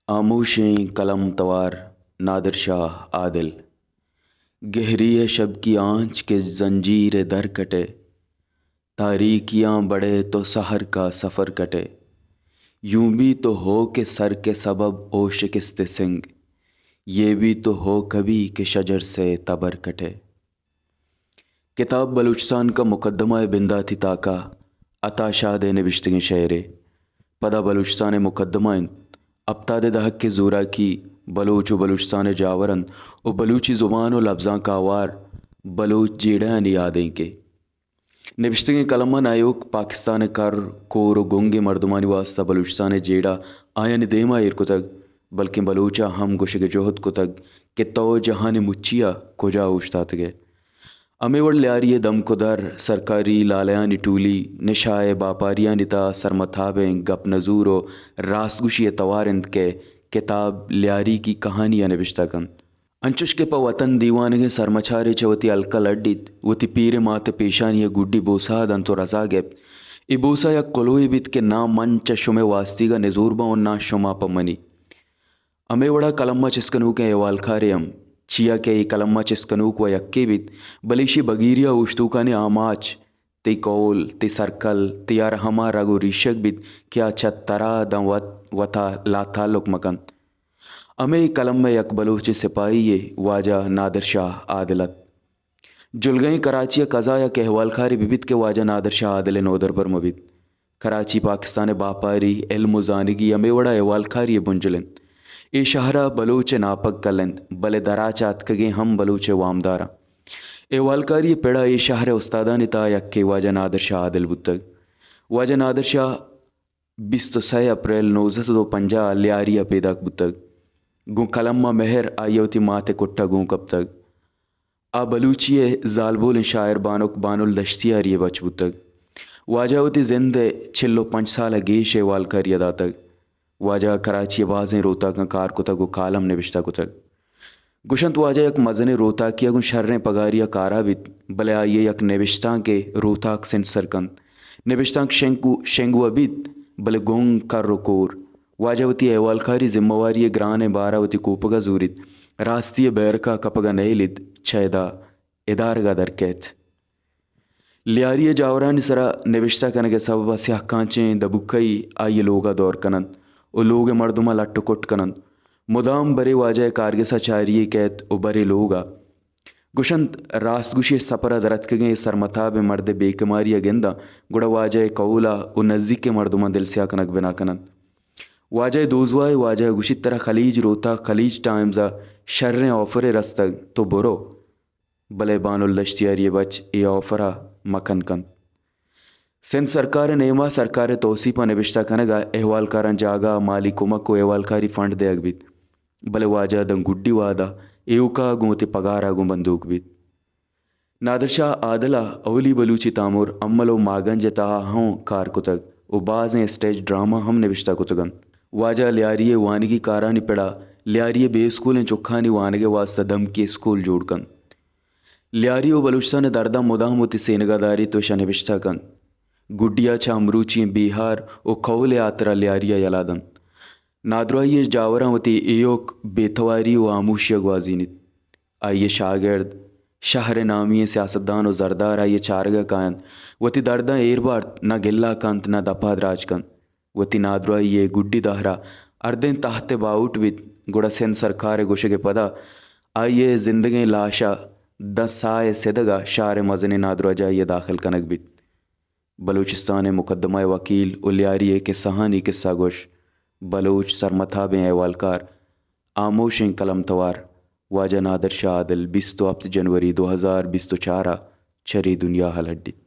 آموشیں قلم توار نادر شاہ عادل۔ گہری ہے شب کی آنچ کہ زنجیر در کٹے، تاریکیاں بڑے تو سحر کا سفر کٹے۔ یوں بھی تو ہو کہ سر کے سبب ہو شکست سنگ، یہ بھی تو ہو کبھی کہ شجر سے تبر کٹے۔ کتاب بلوچستان کا مقدمہ ءِ بنداتی تاکا عطا شاد ءِ نبشتگیں شئیرے۔ پدا بلوچستان ءِ مقدمہ انت۔ ہپتاد ءِ دہک ءِ زوراکی، بلوچ و بلوچستان ءِ جاور انت و بلوچی زبان و لبزانک آوار بلوچ جیڑہانی یادینکے۔ نبشتگیں قلم ءَ نایوک پاکستان ءِ کر، کور و گنگیں مردمانی واسطہ بلوچستان ءِ جیڑہ آیانی دیما ایر کتگ، بلکیں بلوچ ءَ ہم گوشگ ءِ جہد کتگ کہ تو جہان ءِ مچی ءَ کجا اوشتاتگ ئے۔ ہمے وڑ لیاری ءِ دمک و در، سرکاری لالہانی ٹولی، نشہ ءِ باپاریانی تہا سرمتابیں گپ نزور و راستگوشی ءِ توار انت کہ کتاب لیاری کی کہانی ءَ نبشتہ کنت۔ انچش کہ پہ وطن دیوانگیں سرمچارے چہ وتی ہلک ءَ لڈیت، وتی پیریں مات ءِ پیشانی ءَ گڈی بوسہ دنت و رضا گپت۔ اے بوسہ یک کلوہے بیت کہ ناں من چہ شمئے واستیگ ءَ نزور باں و ناں شما پہ منی۔ ہمے وڑا قلم ءَ چست کنوکیں احوالکارے ہم، چیا کہ اے قلم ءَ چست کنوک و یکے بیت، بلے ایشی بگیری ءَ اوشتوکانی آماچ تئی کول، تئی سرکل، تئی ہر ہما رگ و ریشگ بیت کہ آ چہ ترا داں وت، وتا لاتعلق مکنت۔ ہمے قلم ءِ یک بلوچیں سپاہی یے واجہ نادر شاہ عادل ات۔ جلگئیں کراچی ءَ قضا یک احوالکارے بہ بیت کہ واجہ نادر شاہ عادل ءِ نودربر مہ بیت۔ کراچی پاکستان ءِ باپاری، علم و زانگی، ہمے وڑا احوالکاری ءِ بنجل انت۔ اے شہر ءَ بلوچ ءِ ناپگ کل انت، بلے دراہ چہ اتکگیں ہم بلوچ ءِ وامداراں۔ احوالکاری ءِ پڑ ءَ اے شہر ءِ استادانی تہا یکے واجہ نادر شاہ عادل بوتگ۔ واجہ نادر شاہ بیست و سئے اپریل نوزدہ سد و پنجاہ ءَ لیاری ءَ پیداک بوتگ۔ گوں قلم ءِ مہر آئی ءَ وتی مات ءِ کٹ ءَ گون کپتگ۔ آ بلوچی ءِ زالبولیں شاعر بانک بانل دشتیاری ءِ بچ بوتگ۔ واجہ ءَ وتی زند ءِ چل و پنچ سال ءَ گیش احوالکاری ءَ داتگ۔ واجہ ءَ کراچی ءِ بازیں روتاکاں کار کتگ و کالم نبشتہ کتگ۔ گوشنت واجہ یک مزنیں روتاکے ءَ گوں شریں پگاری ءَ کارا بیت، بلے آئی ءَ یک نبشتانکے روتاک سنسر کنت۔ نبشتانک شنگ و، شنگ و بیت، بلے گنگ، کر و کور۔ واجہ وتی احوالکاری زمہ واری ءِ گرانیں بار ءَ وتی کوپگ ءَ زوریت، راستی ءِ بیرک ءَ کپگ ءَ نئیلیت، چہ ادا ادارگ ءَ در کئیت۔ لیاری ءِ جاورانی سرا نبشتہ کنگ ءِ سبب ءَ سیاہ کانچیں دبوکئی آئی ءِ لوگ ءَ دور کن انت و لوگ ءِ مردماں لٹ و کٹ کن انت۔ مدام برے واجہ ءِ کارگس ءَ چاری یے کئیت و برے لوگ ءَ۔ گوشنت، راست گوشی ءِ سپر ءَ در اتکگیں اے سرمتابیں مرد ءِ بے کماری ءَ گنداں، گڑا واجہ ءِ کہول ءَ و نزیکیں مردماں دلسیاہ کنگ بنا کن انت۔ واجہ ءِ دوزواہ ءَ واجہ ءَ گوشیت، ترا خلیج روتاک، خلیج ٹائمز ءَ شریں آفرے رستگ، تو برو۔ بلے بانل دشتیاری ءِ بچ اے آفر ءَ مکن کنت۔ سندھ سرکار ءِ نیما سرکار ءِ توسیپ ءَ نبشتہ کنگ ءَ احوالکاراں جاگہ، مالی کمک و احوالکاری فنڈ دئیگ بیت، بلے واجہ داں گڈی وہد ءَ ایوک ءَ گوں وتی پگار ءَ گوں بندوک بیت۔ نادر شاہ عادل ءَ اولی بلوچی تامر امل و ماگنج ءِ تہا ہوں کار کتگ و بازیں اسٹیج ڈرامہ ہم نبشتہ کتگ انت۔ واجہ لیاری ءِ وانگی کارانی پڑ ءَ لیاری ءِ بے اسکولیں چکانی وانگ ءِ واستہ دمکی اسکول جوڑ کنت۔ لیاری و بلوچستان ءِ درداں مدام وتی سینگ ءَ داریت و اشاں نبشتہ کنت۔ گڈی ءَ چہ ہمروچی ئیں بیہار و کہول ءِ ہاترا لیاری ءَ یلہ دنت۔ نادراہی ءِ جاوراں وتی ایوک بے تواری و ہاموشی ءَ گوازینیت۔ آئی ءِ شاگرد، شہر ءِ نامی ئیں سیاستدان و زردار آئی ءِ چارگ ءَ کاینت، وتی درداں ایر بارت، نہ گلہ کنت، نہ دپ ءَ دراج کنت۔ وتی نادراہی ءِ گڈی دہر ءَ اردیں تہت ءِ باہوٹ بیت، گڑا سندھ سرکار ءِ گوشگ ءِ پدا آئی ءِ زندگیں لاش ءَ داں ساہ ءِ سدگ ءَ شہر ءِ مزنیں نادراہجاہی ءَ داخل کنگ بیت۔ بلوچستان ءِ مقدمہ ءِ وکیل و لیاری ءِ کسہانی کسہ گوش، بلوچ سرمتابیں احوالکار، ہاموشیں قلم توار واجہ نادر شاہ عادل بیست و ہپت جنوری دو ہزار بیست و چار ءَ چرے دنیا ءَ لڈیت۔